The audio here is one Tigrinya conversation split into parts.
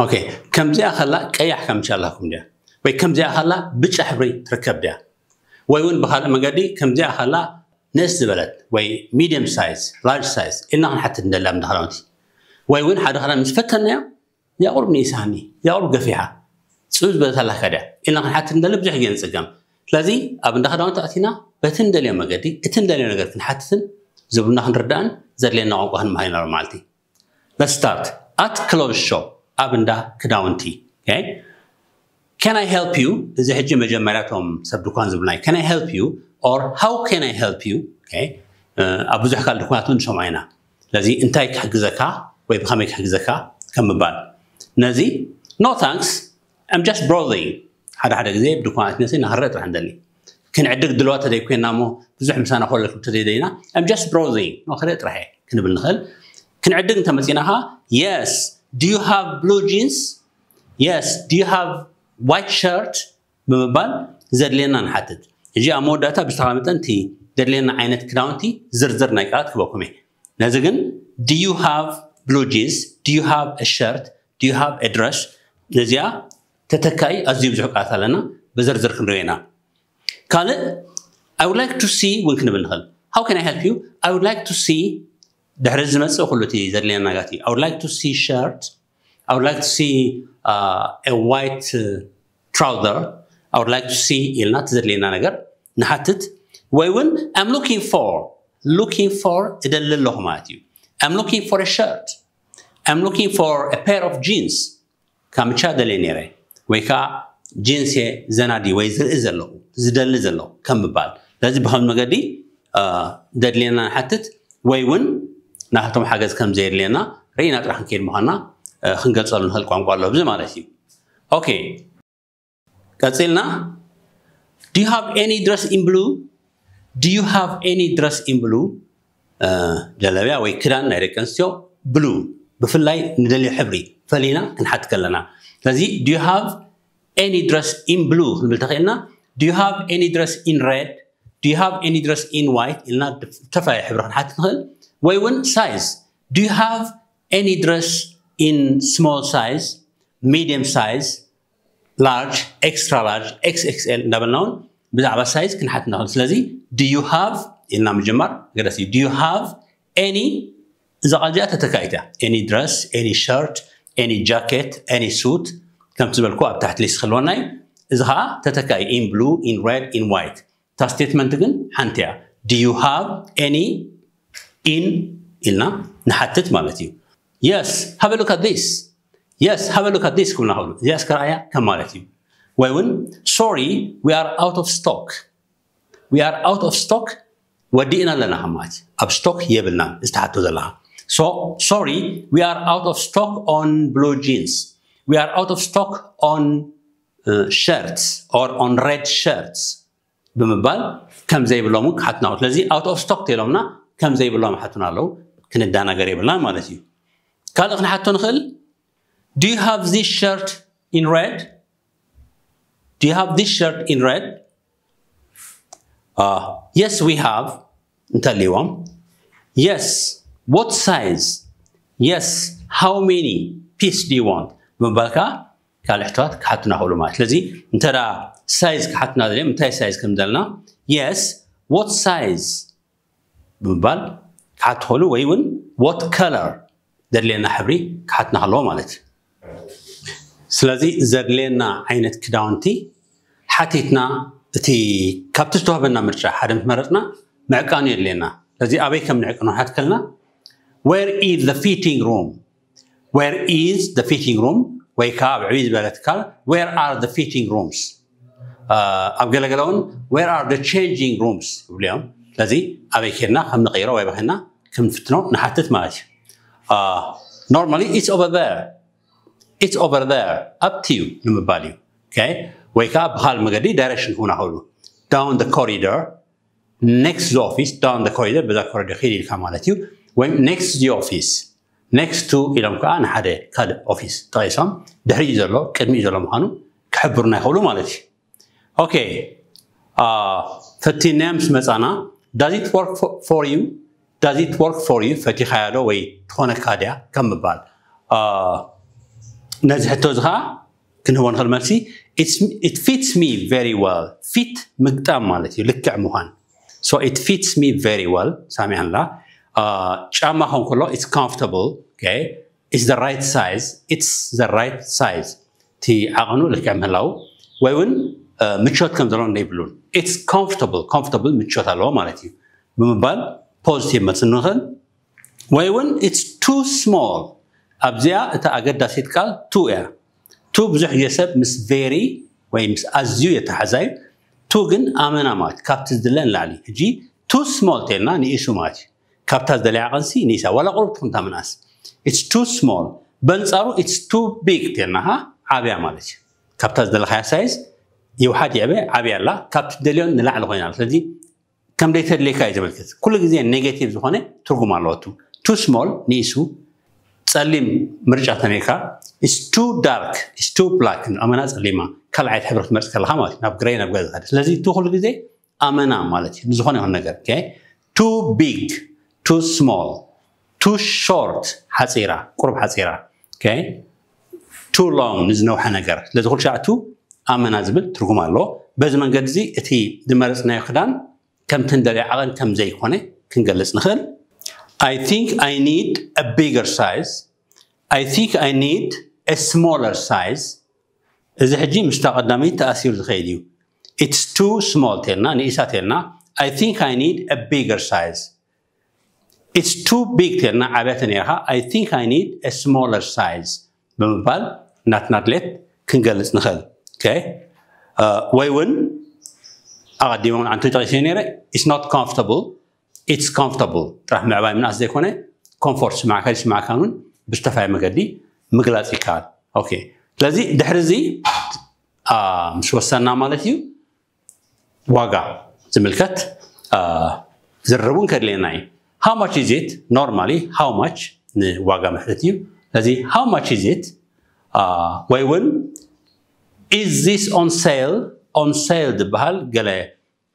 okay ከምዚኣ ከላ ቀያሕ ከምሻላኩም ድያ ወይ ከምዚኣ ከላ ብጫ ሕብሪ ትርከብ ድያ ወይ እውን ብካልእ መገዲ ከምዚኣ ከላ ንእስ ዝበለት ወይ medium size large size ኢልና ክንሓትት ንደሊ ኣብ እንዳ ክዳውንቲ ወይ እውን ሓደ ክዳን ምስ ፈተናዮ ያቑርብ ንኢሳኒ ያቑርብ ገፊሓ ፅብ ዝበለት ኣላካ ድያ ኢልና ክንሓትት ንደሊ ብዙሕ ግዜ ንፅገም ስለዚ ኣብ እንዳ ክዳውንቲ ኣቲና በቲ ንደልዮ መገዲ እቲ ንደልዮ ነገር ክንሓትትን ዝብሉና ክንርዳእን ዘድልየና ቋንቋ ክንመሃር ኢና ሎማዓልቲ Let's start at clothes shop ኣብ እንዳ ክዳውንቲ okay can I help you እዚ ሕጂ መጀመርያ ቶም ሰብ ድኳን ዝብሉናይ can I help you or how can I help you okay ኣብ ብዙሕ ካል ድኳናት እውን ንሰምዖ ኢና ስለዚ እንታይ ክሕግዘካ ወይ ብኸመይ ክሕግዘካ ከም ምባል ነዚ no thanks I'm just browsing ሓደ ሓደ ግዜ ብድኳናት ነሲ ንክረእ ጥራሕ እንደሊ ክንዕድግ ድልዋ ተደይ ኮይና እሞ ብዙሕ ምሳና ኮለልኩም ተደይደይና I'm just browsing no ክረእ ጥራሕ ክንብል ንኽእል ክንዕድግ እንተመፂናኻ yes do you have blue jeans yes do you have white shirt ብምባል ዘድልየና ንሓትት ሕጂ ኣብ መወዳእታ ብዝተቐመጠ እቲ ዘድልየና ዓይነት ክዳውንቲ ዝርዝር ናይ ቃላት ክበኩም እየ ነዚ ግን do you have blue jeans do you have a shirt do you have a dress ነዚኣ ተተካኢ ኣዝዩ ብዙሕ ቃላት ኣለና ብዝርዝር ክንሪኦ ኢና ካልእ I would like to see እውን ክንብል ንኽእል how can I help you I would like to see ድሕሪ ዝመፅእ ኩሉ እቲ ዘድልየና ጋቲ I would like to see shirt I would like to see uh, a white uh, trouser I would like to see ኢልና እቲ ዘድልየና ነገር ንሓትት ወይ እውን I'm looking for looking for እደሊ ኣለኹ ማለት እዩ I'm looking for a shirt I'm looking for a pair of jeans ካምቻ ደልየ ነይረ ወይ ከዓ ጅንስ ዘናዲ ወይ ዝርኢ ዘለኹ ዝደሊ ዘለኹ ከም ምባል ስለዚ ብከም መገዲ ደድልየና ንሓትት ወይ እውን ናቶም ሓገዝ ከም ዘየድልየና ርኢና ጥራሕ ክንከይድ ምዃንና ክንገልፀሉ ንኽእል ቋንቋ ኣሎ ብዚ ማለት እዩ okay ቀፂልና do you have any dress in blue do you have any dress in blue ጀለብያ ወይ ክዳን ናይ ደቂ ኣንስትዮ blue ብፍላይ ንደልዮ ሕብሪ ፈሊና ክንሓት ከለና ስለዚ do you have any dress in blue ክንብል ተኽእልና do you have any dress in red do you have any dress in white ኢልና ተፈላለየ ሕብሪ ክንሓት ንኽእል ወይ እውን size do you have any dress in small size medium size large extra large xxl እንዳበልና እውን ብዛዕባ size ክንሓት ንኽእል ስለዚ do you have ኢልና ምጅማር ገደስ እዩ do you have any እዛ ቃል እዚኣ ተተካኢት እያ any dress any shirt any jacket any suit ከምቲ ዝበልኩ ኣብ ታሕቲ ሊስት ክህልወና እዩ እዚ ከዓ ተተካኢ in blue in red in white እታ statement ግን ሓንቲ እያ do you have any in ኢልና ንሓትት ማለት እዩ yes have a look at this yes have a look at this ክብልና ከሉ እዚኣ እስከ ረኣያ ከም ማለት እዩ ወይ እውን sorry we are out of stock we are out of stock ወዲእና ኣለና ከም ማለት እዩ ኣብ stock የብልናን ዝተሓቶ ዘለካ so sorry we are out of stock on blue jeans we are out of stock on uh, shirts or on red shirts ብምባል ከም ዘይብሎም ክሓትና ስለዚ out of stock ተኢሎምና ከም ዘይብሎም ሓቱና ኣለዉ ክንዳናገር የብልና ማለት እዩ ካልእ ክንሓቶ ንኽእል do you have this shirt in red do you have this shirt in red uh, yes we have እንተልዎም yes what size yes how many piece do you want ብምባልካ ካልእ ሕቶታት ክሓቱና ክእሉ ማለት ስለዚ እንተ size ክሓቱና ዘድልዮም እንታይ size ከም ዘለና yes what size ብምባል ክሓቱ ክእሉ ወይ እውን what color ዘድልየና ሕብሪ ክሓትና ከለዎ ማለት እዩ ስለዚ ዘድልየና ዓይነት ክዳውንቲ ሓቲትና እቲ ካብቲ ዝተዋህበና ምርጫ ሓደ ምስ መረፅና ምዕቃኑ የድልየና ስለዚ ኣበይ ከም ንዕቅኖ ሓት ከልና where is the fitting room where is the fitting room ወይ ከዓ ኣብ ዕብይ ዝበለ ትካል where are the fitting rooms ኣብ ገለገለ እውን where are the changing rooms ይብሉ እዮም ስለዚ ኣበይ ኬድና ከም ንቀይሮ ወይ በኸና ከም ንፍትኖ ንሓትት ማለት እዩ normally it's over there it's over there up to you ንምባል እዩ ወይ ከዓ ብካል መገዲ direction ክሁና ክእሉ down the corridor next to the office down the corridor በዛ corridor ኪድ ኢልካ ማለት እዩ ወይም next to the office next to ኢሎም ከዓ ንሓደ ካልእ office ጠቂሶም ድሕሪኡ ዘሎ ቅድሚኡ ዘሎ ምዃኑ ክሕብሩና ይኽእሉ ማለት እዩ okay ፈቲናያ ምስ መፃና does it work for you does it work for you ፈቲኻያ ዶ ወይ ትኾነካ ድያ ከም ምባል ነዚ ሕቶ እዚ ከዓ ክንህቦ ንኽእል መልሲ, it fits me very well. ፊት ምግጣም ማለት እዩ፣ ልክዕ ምዃን። So it fits me very well. ሳሚዓንላ ጫማ ኸውን ከሎ it's comfortable. Okay, it's the right size. It's the right size. እቲ ዓቐኑ ልክዕ ምህላው ወይ እውን ምቾት ከም ዘለዎ እንደይብሉን, it's comfortable. Comfortable ምቾት ኣለዎ ማለት እዩ ብምባል ፖዚቲቭ መልሲ ንኽእል። ወይ እውን it's too small. ኣብዚኣ እታ ኣገዳሲት ቃል too እያ። Too ብዙሕ ግዜ ሰብ ምስ very ወይ ምስ ኣዝዩ የተሓዛዩ። Too ግን ኣመና ማለት ካብቲ ዝድለ ንላዕሊ። ሕጂ too small ተልና ንኢሱ ማለት እዩ። ካብታ ዝደለያ ቀንሲ ንኢሳ ዋላ ቁሩብ ትኹን እታ ምንኣስ. It's too small. በንጻሩ it's too big ተልና ኸዓ ዓብያ ማለት እዩ። ካብታ ዝደለኻያ ሳይዝ ይውሓድ ይዕበ ዓብያ ኣላ፣ ካብቲ ደልዮን ንላዕሊ ኮይና ኣላ። ስለዚ ከም ዘይተድልየካ እዩ ዘመልክት። ኩሉ ግዜ ኔጌቲቭ ዝኾነ ትርጉም ኣለዎ። Too small ንኢሱ፣ ጸሊም ምርጫ ተነካ። It's too dark, it's too black. ኣመና ጸሊማ ካልኣይት ሕብሪ ክትመርጽ ከለኻ ማለት እዩ ናብ ግሬ ናብ ገዛ ትኸድ። ስለዚ too ኩሉ ግዜ ኣመና ማለት እዩ ንዝኾነ ይኹን ነገር። Okay, too big, too small, too short ሓጺራ፣ ቁሩብ ሓጺራ። Okay, too long ንዝነውሐ ነገር። ስለዚ ኩሉ ሻዕ too ኣመና ዝብል ትርጉም ኣለዎ። በዚ መንገዲ እዚ እቲ ዝመረጽናዮ ክዳን ከምቲ ንደልዮ ዓቐን ከም ዘይኮነ ክንገልጽ ንኽእል። I think I need a bigger size. I think I need a smaller size. እዚ ሕጂ ምስታ ቀዳመይቲ ተኣሲሩ ዝኸይድ እዩ። It's too small ተልና፣ ንኢሳ ተልና። I think I need a bigger size. It's too big ተልና፣ ዓብያ ተነይርካ። I think I need a smaller size ብምባል ናትና ድሌት ክንገልጽ ንኽእል። Okay, ወይ እውን ኣቐዲመ እውን ዓንቱ ጠቒሰ ነይረ፣ it's not comfortable, it's comfortable። ጥራሕ ምዕባይ ምንኣስ ዘይኮነ ኮምፎርት ስማዕካ ይስማዕካን እውን ብዝተፋየ መገዲ ምግላጽ ይከኣል። Okay, ስለዚ ድሕሪ እዚ ምስ ወሰና ማለት እዩ ዋጋ ዝምልከት ዝርርብ እውን ከድልየና እዩ። How much is it? Normally how much ንዋጋ መሕተት እዩ። ስለዚ how much is it? ወይ እውን is this on sale? On sale ዝበሃል ገለ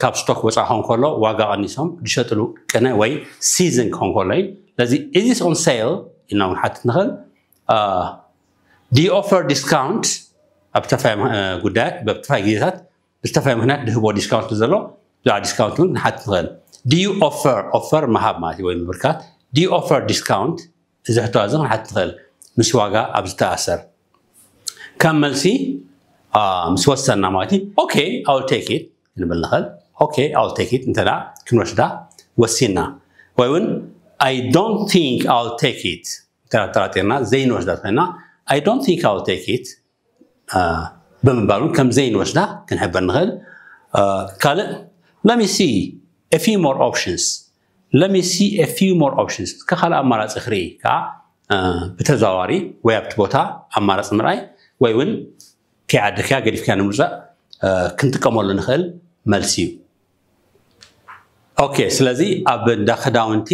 ካብ ስቶክ ወፃ ክኸውን ከሎ ዋጋ ቀኒሶም ዝሸጥሉ ቅነ ወይ ሲዝን ክኸውን ከሎ እዩ። ስለዚ is this on sale ኢልና እውን ሓትት ንኽእል። Do you offer discount? ኣብ ተፋይ ጉዳያት በብተፋይ ግዜታት ብዝተፈላለየ ምክንያት ድህቦ ዲስካውንት ዘሎ ብዛዕባ ዲስካውንት እውን ንሓት ንኽእል። Do you offer? Offer ምሃብ ማለት እዩ ወይ ምብርካት። Do you offer discount? እዚ ሕቶ እዚ ክንሓት ንኽእል ምስ ዋጋ ኣብ ዝተኣሰር። ከም መልሲ ምስ ወሰና ማለት እዩ። Okay, I will take it ክንብል ንኽእል። Okay, I will take it እንተ ክንወስዳ ወሲና ወይ እውን I don't think I will take it ተጠራጢርና ዘይንወስዳ ኮይና I don't think I will take it ብምባል እውን ከም ዘይንወስዳ ክንሕበር ንኽእል። ካልእ let me see a few more options, let me see a few more options እስከ ካልእ ኣማራፂ ክርኢ ከዓ ብተዘዋዋሪ ወይ ኣብቲ ቦታ ኣማራፂ ምርኣይ ወይ እውን ከይዓደካ ገዲፍካ ንምርፃእ ክንጥቀመሉ ንኽእል መልሲ እዩ። ኦኬ፣ ስለዚ ኣብ እንዳ ክዳውንቲ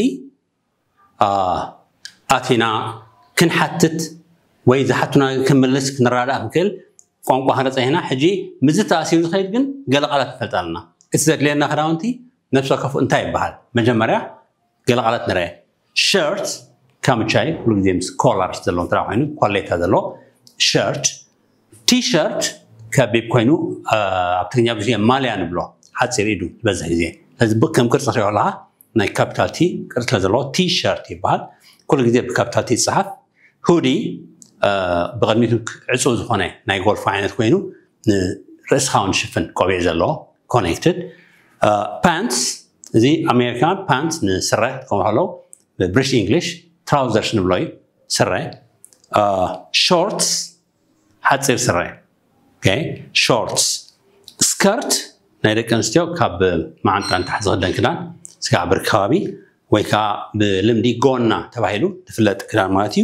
ኣቲና ክንሓትት ወይ ዝሓቱና ክንምልስ ክንረዳእ ክንክእል ቋንቋ ክንረፀ ኢና። ሕጂ ምዚ ተኣሲሩ ዝኸይድ ግን ገለ ቃላት ንፈልጥ ኣለና። እቲ ዘድልየና ክዳውንቲ ነብሰ ከፉ እንታይ ይበሃል? መጀመርያ ገለ ቃላት ንረአ። ሸርት ካምቻይ ኩሉ ግዜ ምስ ኮላር ዘለዎ እንተ ኮይኑ ኮሌታ ዘለዎ ሸርት። ቲሸርት ከቢብ ኮይኑ ኣብ ትግርኛ ብዙ ማልያ ንብሎ ሓፂር ኢዱ ዝበዝሕ ግዜ። ስለዚ ከም ቅርፂ ክሪኦ ኣለካ ናይ ካፒታል ቲ ቅርፂ ስለ ዘለዎ ቲሸርት ይበሃል። ኩሉ ግዜ ብካፒታል ቲ ይፅሓፍ። ሁዲ ብቕድሚቱ ዕፁ ዝኾነ ናይ ጎልፍ ዓይነት ኮይኑ ንርእስኻ እውን ሽፍን ቆቢዕ ዘለዎ ኮኔክትድ። ፓንትስ እዚ ኣሜሪካ ፓንትስ ንስረ ክኸውን ከለዉ ብሪሽ ኢንግሊሽ ትራውዘርስ ንብሎ እዩ ስረ። ሾርትስ ሓፂር ስረ ሾርትስ። ስከርት ናይ ደቂ ኣንስትዮ ካብ መዓንጣ ንታሕቲ ዝኽደን ክዳን ስጋዕ ብርኪ ከባቢ ወይ ከዓ ብልምዲ ጎና ተባሂሉ ዝፍለጥ ክዳን ማለት እዩ።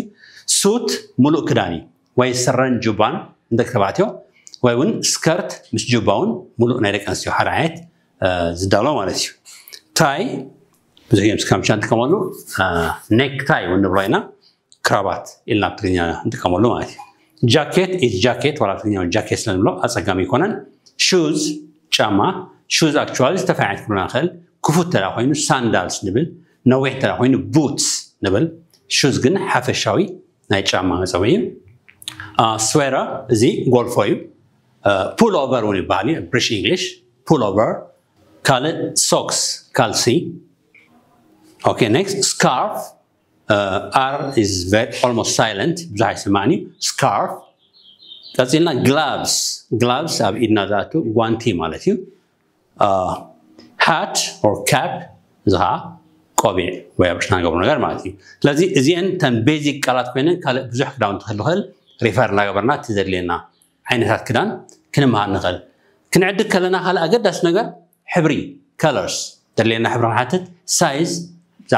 ሱት ሙሉእ ክዳን እዩ ወይ ስረን ጁባን ንደቂ ተባዕትዮ ወይ እውን ስከርት ምስ ጁባ እውን ሙሉእ ናይ ደቂ ኣንስትዮ ሓደ ዓይነት ዝዳሎ ማለት እዩ። ታይ ብዙሕ እዮም ስካምቻ ንጥቀመሉ። ኔክታይ እውን ንብሎ ኢና ክራባት ኢልና ኣብ ትግርኛ ንጥቀመሉ ማለት እዩ። ጃኬት ኢት ጃኬት ዋላ ትግርኛ ጃኬት ስለንብሎ ኣፀጋሚ ኣይኮነን። ሹዝ ጫማ። ሹዝ ኣክቹዋሊ ዝተፈላለዩ ዓይነት ክብሎ ንኽእል። ክፉት ተዳ ኮይኑ ሳንዳልስ ንብል፣ ነዊሕ ተዳ ኮይኑ ቡትስ ንብል። ሹዝ ግን ሓፈሻዊ ናይ ጫማ መፀውዒ እዩ። sweater እዚ ጎልፎ እዩ። Pullover እውን ይበሃል እዩ British English። Pullover። ካልእ socks ካልሲ። Okay, next scarf. R is very, almost silent, ብዙሕ ኣይስማዕን እዩ። Scarf። ቀፂልና gloves። Gloves ኣብ ኢድና ዝኣቱ ጓንቲ ማለት እዩ። Hat or cap፣ እዚ ከዓ ቆቢዕ ወይ ኣብ ርእስና ንገብሮ ነገር ማለት እዩ። ስለዚ እዚአን ተን basic ቃላት ኮይነን ካልእ ብዙሕ ክዳውንቲ ክህሉ ክእል refer እናገበርና እቲ ዘድልየና ዓይነታት ክዳን ክንምሃር ንኽእል። ክንዕድግ ከለና ካልእ ኣገዳሲ ነገር ሕብሪ፣ colors፣ ዘድልየና ሕብሪ ክንሓትት፣ size፣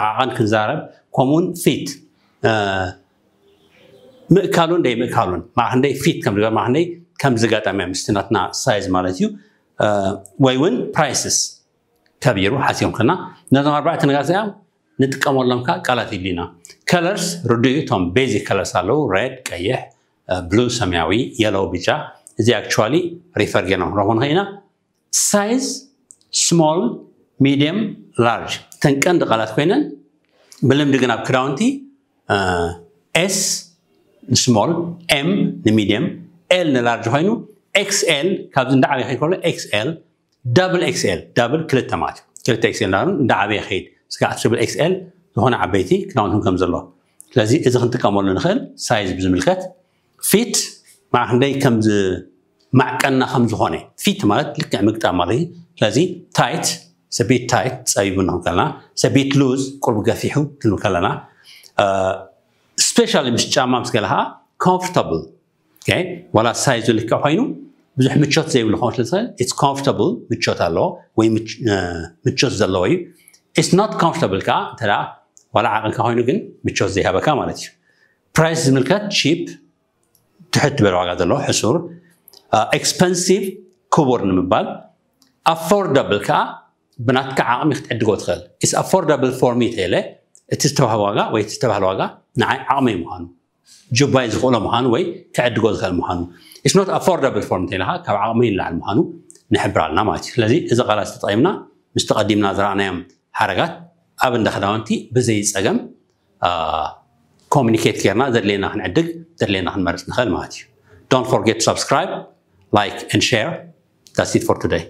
ዓቐን ክንዛረብ፣ ከምኡውን fit፣ ምእካሉን ደይ ምእካሉን፣ ማዕክንደይ fit ከም ዝገ ማዕክንደይ ከም ዝጋጣሚ ምስቲ ናትና size ማለት እዩ። ወይ እውን prices ከቢሩ ሓሲቦም ከና ነዞም ኣርባዕተ ነገራት እዚኣ ንጥቀመሎም ከዓ ቃላት ይድልዩና። Colors ርዱእ እዩ። እቶም basic colors ኣለዉ፣ red፣ ቀይሕ፣ blue፣ ሰማያዊ፣ yellow፣ ብጫ። እዚ actually refer ጌርና ክንረኽቦ ንኽእል ኢና። Size small፣ medium፣ large፣ እተን ቀንዲ ቃላት ኮይነን ብልምዲ ግን ኣብ ክዳውንቲ S ን small፣ M ን medium፣ L ን large ኮይኑ፣ XL፣ ካብዚ እንዳዓበየ ከይድ ከሎ XL፣ double XL፣ double ክልተ ማለት እዩ። ክልተ XL እንዳበሉ እንዳዓበየ ከይድ፣ ስጋዕ triple XL ዝኾነ ዓበይቲ ክዳውንትን ከም ዘሎ። ስለዚ እዚ ክንጥቀመሉ ንኽእል size ብዝምልከት። Fit ማዕክንደይ ከም ማዕቀና ከም ዝኾነ፣ fit ማለት ልክዕ ምግጣም ማለት እዩ። ስለዚ tight፣ a bit tight፣ ጸቢቡ ንኽንከልና፣ a bit loose፣ ቁርብ ገፊሑ ክንብል ከለና፣ especially ምስ ጫማ ምስ ገለ ከዓ comfortable። Okay፣ ዋላ size ልክዕ ኮይኑ ብዙሕ ምቾት ዘይብሉ ክኸውን ስለ ዝኽእል፣ it's comfortable፣ ምቾት ኣለዎ ወይ ምች- እ፣ ምቾት ዘለዎ እዩ። It's not comfortable ከዓ እንተ ደኣ ዋላ ዓቕንካ ኮይኑ ግን ምቾት ዘይሃበካ ማለት እዩ። Price ዝምልከት cheap፣ ትሕት ዝበለ ዋጋ ዘለዎ፣ ሕሱር። Expensive፣ ክቡር ንምባል። Affordable ከዓ ብናትካ ዓቕሚ ክትዕድጎ ትኽእል። It's affordable for me ተይለ፣ እቲ ዝተዋህበ ዋጋ ወይ እቲ ዝተባህለ ዋጋ ንዓይ ዓቕመይ ምዃኑ፣ ጁባይ ዝኽእሎ ምዃኑ ወይ ክዕድጎ ዝኽእል ምዃኑ። It's not affordable for me እንተኢልካ ካብ ዓቕመይ ንላዕሊ ምዃኑ ንሕብር ኣለና ማለት እዩ። ስለዚ እዚ ቃላት ተጠቒምና ምስቲ ቀዲምና ዝረኣናዮም ሓረጋት ኣብ እንዳ ክዳውንቲ ብዘይ ጸገም communicate ጌርና ዘድልየና ክንዕድግ ዘድልየና ክንመርጽ ንኽእል ማለት እዩ። Don't forget to subscribe, like and share. That's it for today.